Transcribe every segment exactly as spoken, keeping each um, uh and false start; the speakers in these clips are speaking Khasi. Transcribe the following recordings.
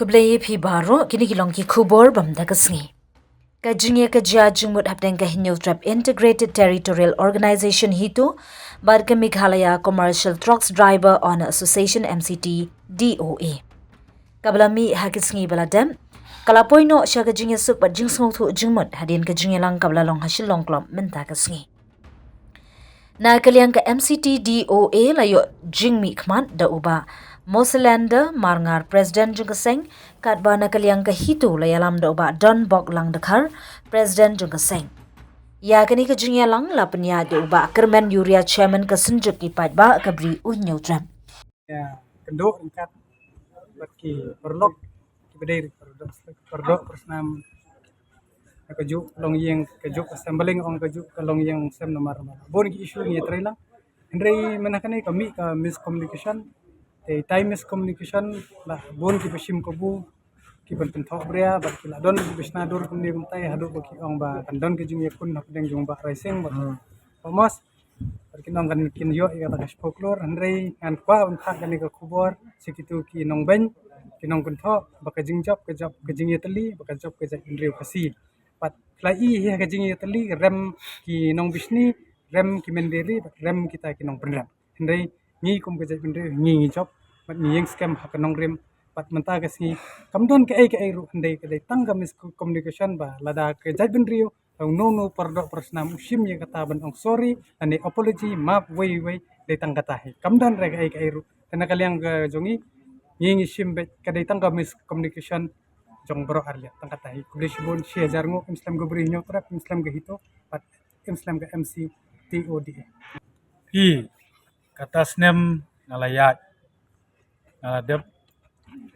Khublei ïa phi baroh, kine ki long ki khubor bam da ka sngi. Ka jingïakajia jingmut hapdeng ka Hynñiewtrep Integrated Territorial Organization HITO bad ka Meghalaya Commercial Trucks Driver Owner Association, M C T D O A, kaba la mih ha ki sngi ba la dep, ka la poi noh sha ka jingïasuk bad jingsngewthuh jingmut hadien ka jingïalang kaba la long ha Shillong Club mynta ka sngi. Na ka liang ka M C T D O A la ïoh jingmihkhmat da u Bah Moselender Marngar, President jong ka seng, katba na ka liang ka HITO la ïalam da u Bah Donbok Langdkhar, President jong ka seng. Ïa kane ka jingïalang la pynïaid da u Bah Kyrmen Uriah, Chairman ka Synjuk ki Paidbah ka Bri u Hynñiewtrep. Ïa, kynduh ryngkat bad ki paralok kiba dei paralok, paralok parasnam. Ka juk longïing, ka juk ka sem, balei nga ong ka juk ka longïing sem namar, namar bun ki issue ngi ïatrei lang. Hynrei mynta kane ka mih ka miscommunication. Te tai miscommunication la bun kiba shim kabu, kiban pynthohbria bad ki la don kiba shna dur kumne kumtai haduh ba ki ong ba kan don ka jingïakun hapdeng jong Bah Raising bad Bah Mos. Bad kin ong kan kin ïoh ïa kata ka shiphew klur, hynrei ngan kwah ban phah kane ka khubor sha kito ki nongbeiñ, ki nongkynthoh, ba ka jingjop ka jop ka jingïatylli, ba ka jop ka jaitbynriew Khasi. Bad la i ïa ka jingïatylli, rem ki nongbishni, rem ki mynder ri, bad rem kita ki nongpynrem. Hynrei ngi kum ka jaitbynriew ngi ngi jop bad ngi ïeng skhem ha ka nongrim. Bad mynta ka sngi kam don kaei kaei ruh, hynrei ka dei tang ka miscommunication ba lada ka jaitbynriew, tang uno uno u paralok parasnam u shim ïa kata ban ong sorry lane apology, map wei wei, dei tang kata hi. Kam don re kaei kaei ruh. Te na ka liang ka jong ngi, ngi ngi shim beit ka dei tang ka miscommunication jong baroh arliang, tang kata hi. Khublei shibun, shi hajar nguh, im slem ka Bri u Hynñiewtrep, im slem ka HITO, bad im slem ka M C T D O A. Hi, kata snem nga la ïaid, nga la dep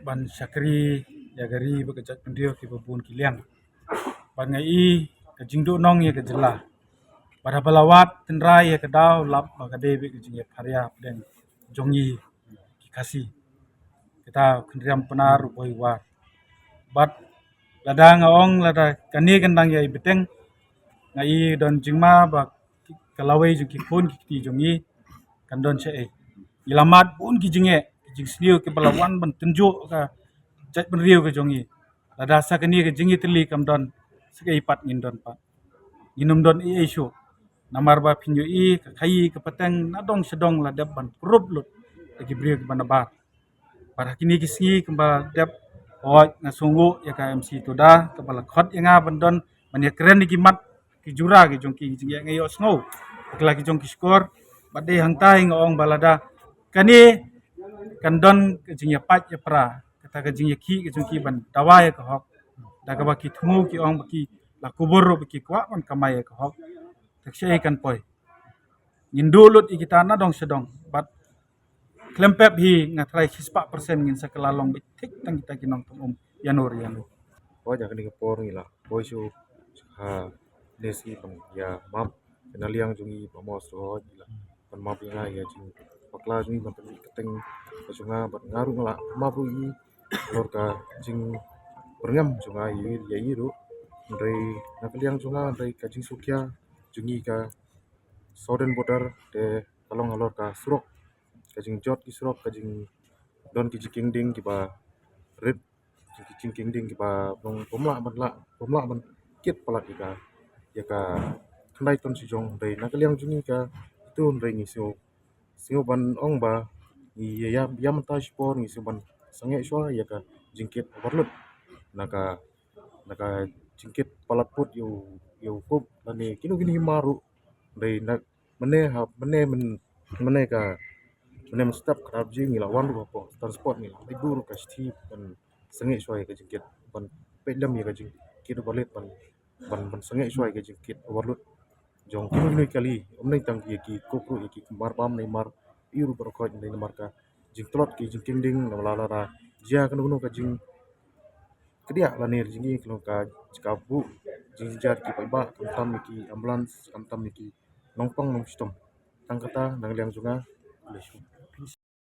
ban shakri ïa ka ri bad ka jaitbynriew kiba bun ki liang. Bad nga i ka jingduhnong ïa ka jylla. Bad haba la wad tynrai ïa ka daw, lap ba ka dei beit ka jingïapharia hapdeng jong ngi ki Khasi. Kita u Khynriam Pnar u Bhoi War. Bad lada nga ong lada kane kan dang ïai bteng, nga i don jingma ba ka lawei jong ki khun ki kti jong ngi kan don shaei. Ngi la mad bun ki jingeh, ki jingsniew kiba la wan ban tynjuh ka jaitbynriew ka jong ngi. Lada sa kane ka jingïatylli kam don, sa kaei pat ngin don pat? Ngin ym don ei ei shuh. Namar ba phin ïohi ka khaïi ka pateng na dong sha dong la dep ban kurup lut da ki briew kiba nabar. Bad ha kine ki sngi kumba dep, hooid, nga sngewnguh ïa ka M C Tuda kaba la khot ïa nga ban don ban ïakren ïa ki mat ki jura ki jong ki, ki jingeh nga ïohsngew bakla ki jong ki shkor. Bad dei hangta hi nga ong ba lada kane kan don ka jingïapait ïapra, kata ka jingïakhih ka jong ki ban dawa ïa ka hok, da kaba ki thmu ki ong ba ki la kubur ruh ba ki kwah ban kamai ïa ka hok. Te shaei kan poi? Ngin duh lut ïa kita na dong sha dong. Bad khlem pep hi nga tharai shispah percent ngin sa kylla long beit thik tang kita ki nongtong um ïa no ïa no. Hooid, ha kane ka por ngi la poi shuh ha ne si ban ïa map na liang jong ngi, Bah Mos ruh hooid la pan map ïa nga ïa ka jingbakla jong ngi ban pynmih kyrteng ka jong nga, bad nga ruh nga la map ruh ïa ngi halor ka jingbyrngem jong nga ïa i ruh. Hynrei na ka liang jong nga, hynrei ka jingsngewkhia jong ngi ka Southern Border te ka long halor ka surok, ka jingjot ki surok, ka jingdon ki jingkieng ding kiba rit, ki jingkieng ding kiba bym, bym lah ban lah, bym lah ban kit palat ïa ka, ïa ka khyndai ton shijong. Hynrei na ka liang jong ngi ka itu, hynrei ngi sngew, sngew ban ong ba ngi ïa, ïa, ïa mynta shipor ngi sngew ban sangeh shuwa ïa ka jingkit overload na ka, na ka jingkit palat put ïa u, ïa u kup lane kino kino ki mar ruh. Hynrei na mynne ha, mynne myn, mynne ka, mynne mynstep ka dap ji ngi la wan ruh hapoh transport ngi la leit buh ruh ka shithi ban sangeh shuwa ïa ka jingkit, ban peit lem ïa ka jingkit overload, ban, ban, ban sangeh shuwa ïa ka jingkit overload jong kino kino ki kali, ym dei tang ïa ki kup ruh, ïa ki mar bam ne mar ïew ruh baroh khoit, ym dei namar ka jingtlot ki jingkieng ding, namar lada jia kano kano ka jing kdiah lane jingïeng, ka long ka jaka buh jingjynjar ki paidbah, khamtam ïa ki ambulance, khamtam ïa ki nongpang nongshitom. Tang kata na ka liang jong nga. Khublei shibun.